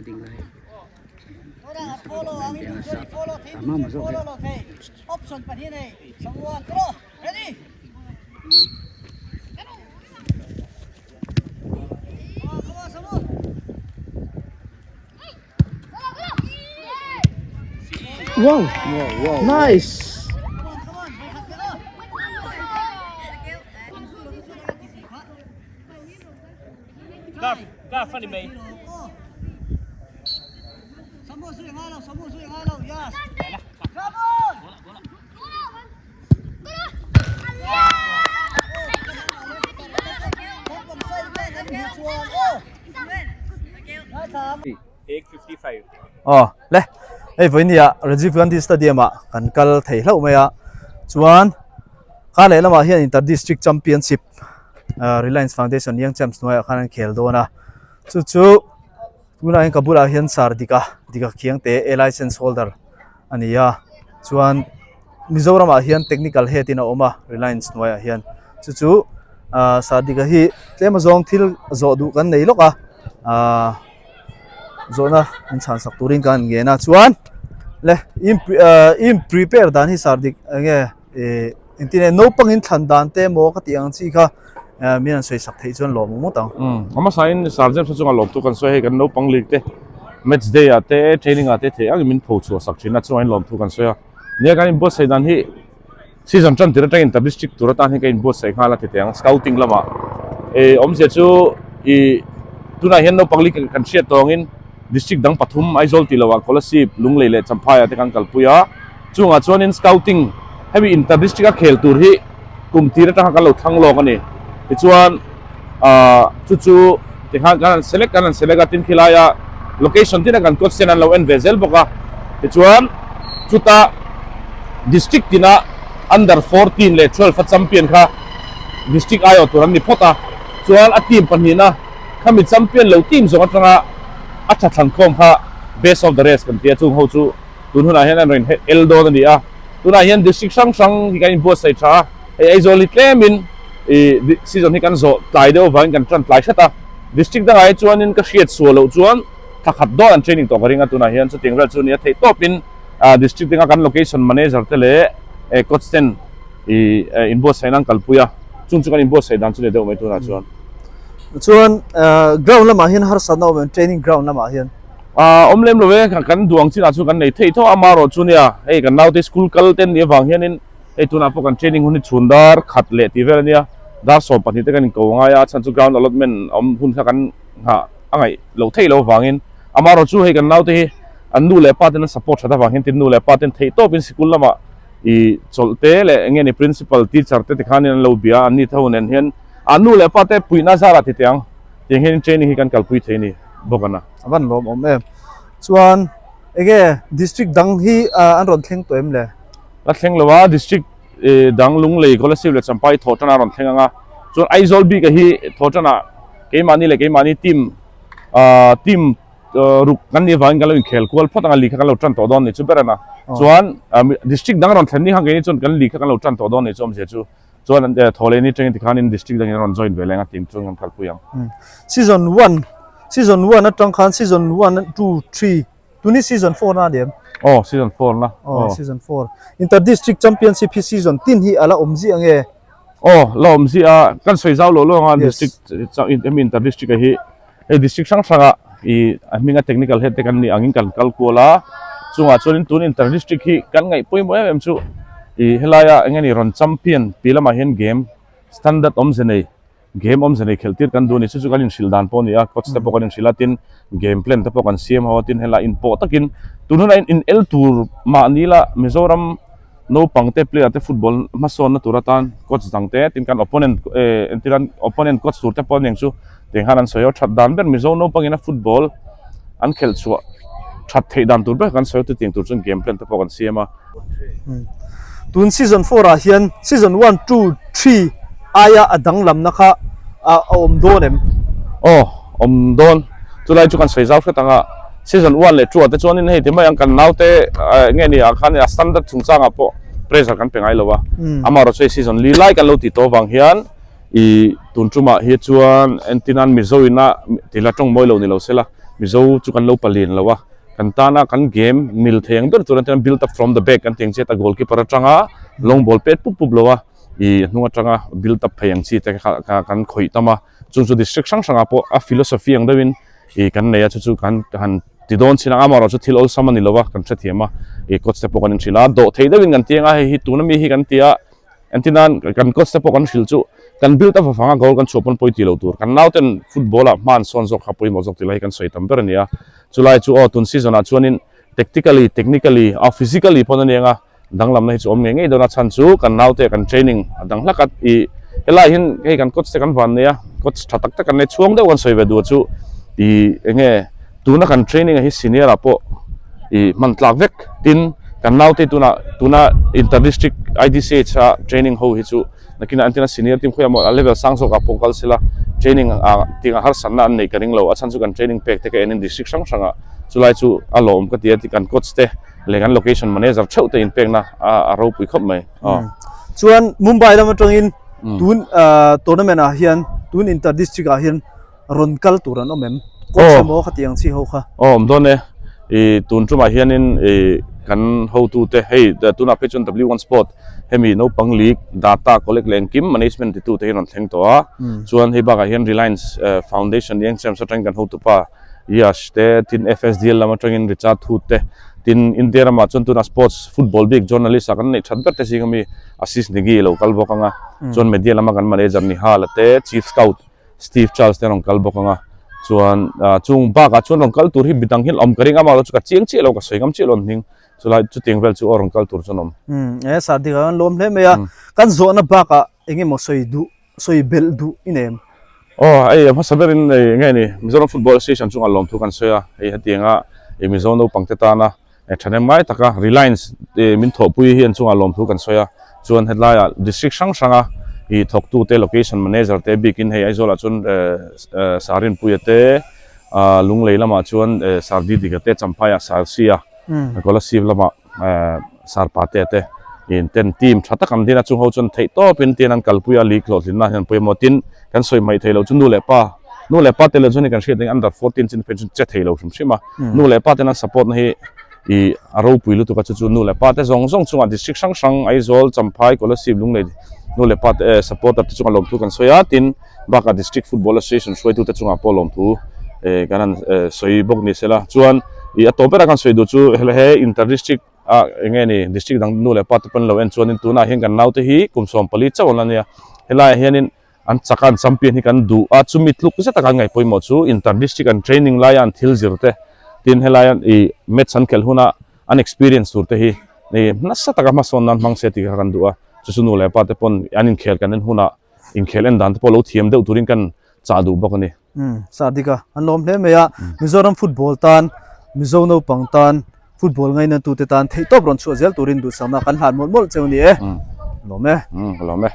ding lai a mama zawk hi. Wow nice Aw le hei vawinia Rajiv Gandhi Stadium ah kan kal thei hlauh mai a chuan kar leh lamah hian Inter District Championship ah Reliance Foundation Young Champs hnuaiah khan an khel dawn a chu chu tunah hian ka bulah hian sar dika dika khiang te A license holder a ni a chuan Mizoram ah hian technical head in a awm a Reliance hnuaiah hian chu chu ah Sardika hi tlem azawng thil zawh duh kan nei lawk a ah zawhna an chhan sak turin ka han ngen a chuan le in ah in prepare dan hi Sardik eng nge ih engtin nge naupang in thlan dan te emaw ka tih ang chi kha ah min han sawi sak theih chuan lawm ngawt ang. Umm a hmasain Sir James a chunga lawmtu kan sawi a hei kan naupang league te match day ah te training ah te theih angin min pho chhuah sak thin a chungah in lawmthu kan sawi a. Nia kan inbuatsaih dan hi season tan tir atangin ta district tur atan hian ka inbuatsaih nghal a ti teh ang scouting lamah eh awmzia chu ih tunah hian naupang li kan hriat tawngin district dang pathum Aizawl tih lohah Kolasib Lunglei leh Champhai ah te kan kalpui a chungah chuanin scouting hemi inter district a khel tur hi kum tir atanga kan lo thlang lawk a ni tichuan ah chu chu tikhan kan han select kan han select a tin khilaia location tin a kan coach ten an lo en ve zel bawk a tichuan chuta district tina under 14 leh 12 a champion kha district aiawh tur an ni phawt a chuan a team pahnihna khami champion lo team zawng atanga a tha thlan khawm kha best of the rest kan tia chung ho chu tun hunah hian an rawn el dawn a ni a tunah hian district hrang hrang hi kan inbuatsaih tha a hei Aizawl hi tlemin ih season hi kan zawh tlai deuh avangin kan tan tlai hret a district dangah hi chuanin ka hriat suah loh chuan thla khat dawn an training tawh ka ring a tunah hian chutiang vel chu nia theih tawpin ah district dinga kan location manager te leh eh coach ten ih inbuatsaih nan kalpui a chung chu kan inbuatsaih dan chu ni deuh mai tunah chuan. Chuan ground lamah hian harsatna awm em training ground lamah hian? Ah awm lem lo e kan duang chinah chu kan nei theih tho a amaherawh chu nia hei kan naute school kal te an nih avang hianin Hei tunah pawh kan training hun hi chhun dar khat leh tih vel a nia, dar 12 te kan inko ngai a, chhan chu ground allotment a awm hun kha kan nghah a ngaih loh theih loh avangin amaherawh chu hei kan naute hi an nu leh pa ten an support that avang hian tin nu leh pa ten theih tawpin sikul lamah ih chawlh te leh eng nge ni principal teacher te tikhanin an lo bia a, an ni tho nen hian an nu leh pa te puihna zarah ti teh ang tiang hian training hi kan kalpui thei a ni bawk a na. A van lawm awm em. Chuan enge district dang hi an rawn thleng tawh em le? La thleng lo a, district dang Lunglei, Kolasib leh Champhai thawhṭan a rawn thleng ang a, chuan Aizawl bik-a hi thawhṭanah keimahni leh keimahni team team ruk kan nih avangin kan lo inkhel kual phawt ang a, league kha kan lo ṭan tawh dawn ni chu ber a na. Chuan district dang rawn thlen ni khan keini chuan kan league kha kan lo ṭan tawh dawn ni chu awmzia chu chuan thawhlehni aṭangin tikhanin district dangin an rawn join ve leng a team chuan kan kalpui ang. Season one, season one aṭang khan season one, two, three Tuni season 4 na ani em? Aw, season 4 na. Aw, season 4. Inter District Championship hi season tin hi a la awm ziah nge? Aw, la awm ziah a, kan sawi zau lo lo anga district hemi Inter District a hi hei district hrang hrang ah i a hminga technical head te kan nih angin kan kal kual a, chungah chuanin tun Inter District hi kan ngaih pawimawh em em chu i helaia eng nge ni rawn champion tih lamah hian game standard awmze nei Game awmze nei khelh tir kan duh a ni, chu chu kan inhrilh dan pawh a ni a, coach te pawh kan inhrilh a, tin game plan te pawh kan siam ho a, tin helai inpawh takin tun hunah hian in el tur mahni la Mizoram naupang te player te football hmasawnna tur atan coach dang te tin kan opponent eh entir an opponent coach tur te pawh aniang chu tiang khan an sawi a, that dan ber Mizo naupang ina football an khelh chhuah that theih dan tur ber kan sawi a, chutiang tur chuan game plan te pawh kan siam a. Tun season 4 ah hian season 1, 2, 3 aia a danglamna kha a awm dawn em? Aw, awm dawn. Chulai chu kan sawi zau hret ang a, season 1 leh 2 ah te chuanin hei ti mai ang kan naute nge ni ah khan a standard chungchangah pawh pressure kan pe ngai lo a. Amaherawh chu hei season li lai kan lo tih tawh avang hian i tun tumah hi chuan entirnan Mizo ina tila tawng mawi lo ni lo sela. Mizo chu kan lo palian lo a, kan tana kan game mil thei ang ber tur an ti a, build up from the back an ti ang chiat a, goalkeeper atanga long ball pet pup pup lo a, ih a hnung atanga build up thei ang chi te kha kan khawih tam a, chung chu district hrang hrangah pawh a philosophy ang deuhin ih kan nei a, chu chu kan han ti dawn chin ang a, amaherawhchu thil awlsam a ni lo a, kan hrethiam a, ih coach te pawh kan inhrilh a, dawh thei deuhin kan ti ang a, hei hi tuna mi hi kan ti a. Engtin kan coach te pawh kan hrilh chu kan build up avanga goal kan chhuah pawn pawi tih loh tur. Kan nauten football ah hma an sawn zawk kha pawimawh zawk tih lai hi kan sawi tam ber a ni a. Chulai chu aw tun season ah chuanin tactically, technically a physically pawn a ni ang a, danglamna hi chu awm ngei ngei dawn a chhan chu kan naute kan training a dang hlak a ih helai hian hei kan coach te kan van nei a, coach tha tak tak kan nei chhuang deuh kan sawi ve duh chu ih enge Tuna kan training a hi senior ah pawh ih hman tlak vek tin kan naute tunah tuna inter district IDCH a training ho hi chu nakinah an tina senior team khawiah maw a level sang zawk ah pawh kal sela training ah tinga harsatna an neih ka ring lo a chhan chu kan training pek te ka en in district hrang hrang ah chulai chu a lawm ka ti a ti kan coach te leh kan location manager theuh te inpekna a a ropui khawp mai aw. Chuan Mumbai lam atangin tun tournament ah hian tun inter district ah hian Rawn kal tur an awm em? Coach emaw khatiang chi ho kha. Aw awm dawn e. I tun tumah hianin i kan hotute hei tunah phei chuan W1 Sport hemi naupang league data collect leh engkim management titute hi rawn thleng tawh a. Chuan hei bakah hian Reliance Foundation Young Champs atangin kan hotupa Yash te tin FSDL lam atangin Richard Hood te tin India ramah chuan tunah sports football bik journalist ah kan neih that ber te zing ami Ashish Negi a lo kal bawk ang a. Chuan media lama kan manager Nihal a te Chief Scout Steve Charles te an rawn kal bawk ang a, chuan chung bakah chuan rawn kal tur hi midang hian awm ka ring a, amaherawh chu ka chiang chiah lo, ka sawi ngam chiah lo an hming, chulai chutiang vel chu aw rawn kal tur chuan awm. Umm e sir dikah kan lawm hle mai a, kan zawhna bakah eng emaw sawi duh, sawi belh duh i nei em? Aw hei a hmasa berin hei nge ni Mizoram Football Association chungah lawmthu kan sawi a, hei hetianga Mizo naupangte tana Thahnem ngai taka Reliance min thawhpui hi an chungah lawmthu kan sawi a, chuan hetlaiah district hrang hranga ih thawktute location manager te bikin hei Aizawlah chuan Sarinpuia te Lunglei lamah chuan Sardidika te Champhaiah Sarsia Kolasib lamah Sarpatea te in ten team tha tak an din a, chung ho chuan theih tawpin tin an kalpui a league hlawhtlinna hian pawimawh tin kan sawi hmaih theih loh chu nu leh pa nu leh pa te leh chuan hei kan hriat ang under 14 chin phei chuan che thei lo hrim hrim a. Nu leh pa ten an support na hi ih a ropui lutuk a chu chu nu leh pa te zawng zawng chungah district hrang hrang Aizawl, Champhai, Kolasib, Lunglei nu leh pa te eh supporter te chungah lawmthu kan sawi a tin bakah district football association hruaitu te chungah pawh lawmthu eh kan han eh sawi bawk ni sela chuan ih a tawp berah kan sawi duh chu he inter district a eng nge ni district dang nu leh pa te pawn lo en chuanin tunah hian kan naute hi kum 14 chauh an la nia helaiah hianin An chak a, an champion hi kan duh a, chumi tluk zeta kan ngaih pawimawh chu inter district an training laia an thil zir te, tin helaia ih match an khelh huna an experience tur te hi ih nasa taka hmasawn nan hmang se tih kha kan duh a, chu chu nu leh pa te pawn an inkhel kan en hunah inkhel en dan te pawh lo thiam deuh turin kan chah duh bawk a ni. Umm Sardika an lawm hle mai a, Mizoram football tan, Mizo naupang tan, football ngainatute tan theihtawp rawn chhuah zel turin duhsakna kan hlan mawlh mawlh cheu a ni e. Lawm e. Umm ka lawm e.